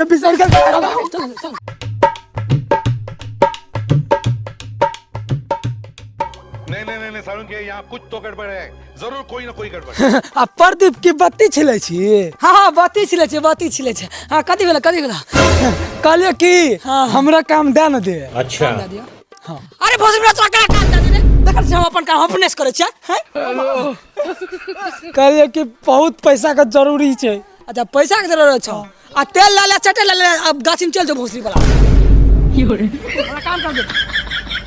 बिसरि गेल। चल चल। नहीं नहीं नहीं, नहीं सारुण के यहाँ कुछ तो गड़बड़ है, जरूर कोई ना कोई गड़बड़ है। आ प्रदीप की बत्ती छिलै छी? हाँ हाँ, बत्ती छिलै छै, बत्ती छिलै छै। हाँ, कथी भेलै, कथी भेलै? कहलियै कि हाँ। हमरा काम दए ने दे। अच्छा। दे दियौ। हाँ। अरे भोसड़ी तोरा केना काम दे दे? देखल छी, हम अपन काम अपने से करै छियै, हैं? कहलियै कि बहुत पैसा के जरूरी छै। अच्छा, पैसा के जरूरत छौ? आ तेल ला ले, चटे ला ले, अब गाछी में चल जो। भोसड़ी वाला हमरा काम कर दे।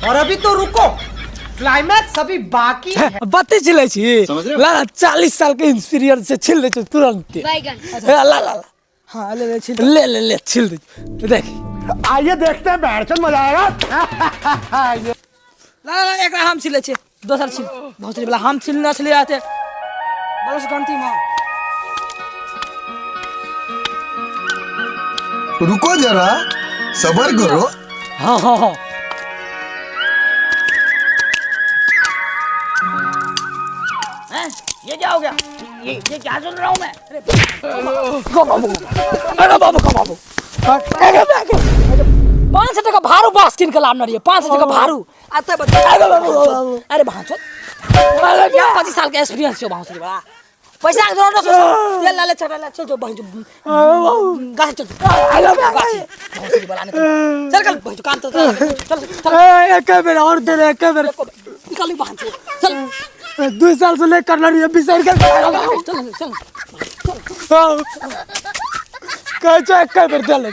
और अभी तो रुको, क्लाइमैक्स अभी बाकी है। बत्ती छिलै छी, ला ला, 40 साल के एक्सपीरियंस से छिल दै छै तुरंते। बैगन। ए, ला ला ला। हाँ, ले ले, छिल ले ले ले, छिल दै छी। देख, आइए देखते हैं, बैठ मजा आएगा। ला ला, एकरा हम छिलै छियै, दोसर छिल। भोसड़ी वाला, हम छिलना छलियै आते बरस गंती में। रुको जरा, सबर करो। हाँ हाँ हाँ। हैं? ये क्या हो गया? ये क्या सुन रहा हूँ मैं? अरे गो बाबू, अरे बाबू, गो बाबू, अरे बाबू। 500 टका भारू बास किन के लाबने रहियै, 500 टका भारू। आ तब अरे बाबू, बाबू। अरे भांचो, अरे 25 साल के एक्सपीरियंस छौ बांसुरी वाला। पैसा के जरूरत नहीं, तेल ला ले, चटा ले, चल जो बहिन जो गाछ, चल गाछ। भोसड़ी वाला ने चल चल बहिन जो काम तो चल चल चल। ए, एक बेर और दे रे, एक बेर। निकाल भांचो, चल। 2 साल से ले करना रहियै, बिसरि गेल। चल चल। कहै छै एक बेर दे ले।